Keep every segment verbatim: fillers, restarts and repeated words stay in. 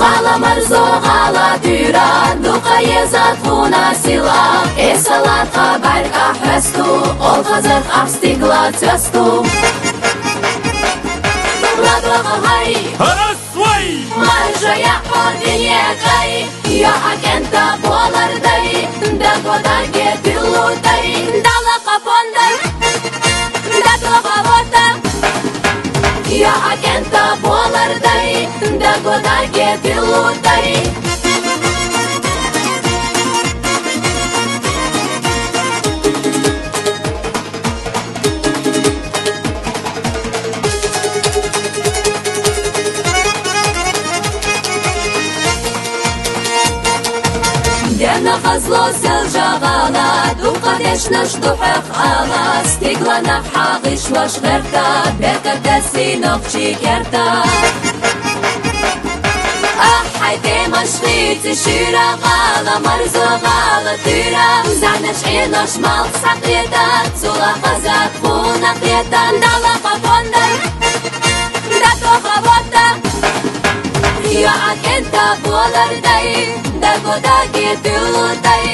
Гьаламар зо гъала туьра, дукъа еза тухуна сила, эсалар хабар ахӀвесту, ол хазах ахъ стигла цвесту. Ладвагъа гьай! Гьарас вай! Маржа яхъа дине кай, я акента болардай, дагодаге тилутай, дала къапондай. Датла гъавата, я акента болардай, дагодаге тилутай. Дена хазло сел жагъала, дукъадешнаш духӀехъала, стиглана хӀагъишлаш гъерта, беркатеси нохчи керта. АхӀай, демашгъи цӀи шуьра гъала, марзо гъала туьра, занаш гӀелаш малх сакъета, цула хазат хъуна къета, дала къапонда. Датоха вота, я акента болардай, дагодаге тилутай.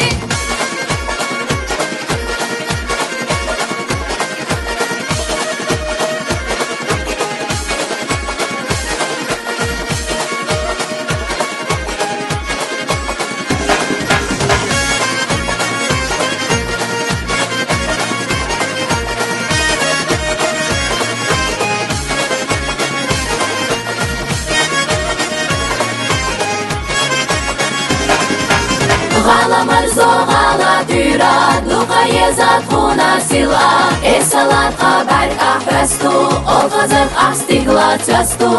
Гъала марзо, гъала туьра, дукъа еза тухуна сила, эсалар хабар ахӀвесту, ол хазар ахъ стигла цвесту.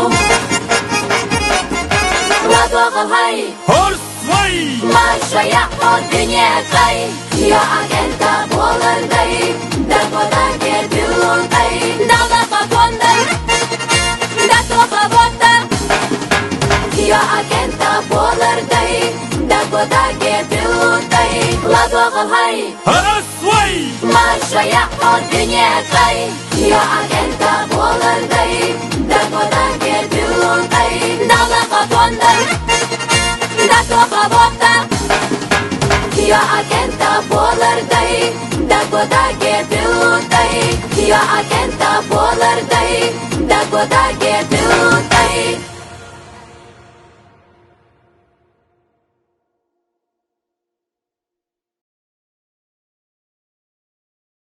Ладвагъа гьай! Хорс вай! Марша яхъо дине кай, я акента болардай, дагодаге тилутай, дала къапондай, датоха вота, я акента болардай, дагодаге тилутай, ладвагъа гьай! Гьарас вай! Марша яхъо дине кай, я акента болардай, дагодаге тилутай, дала къапондай, датоха вота, я акента болардай, дагодаге тилутай, я акента болардай, дагодаге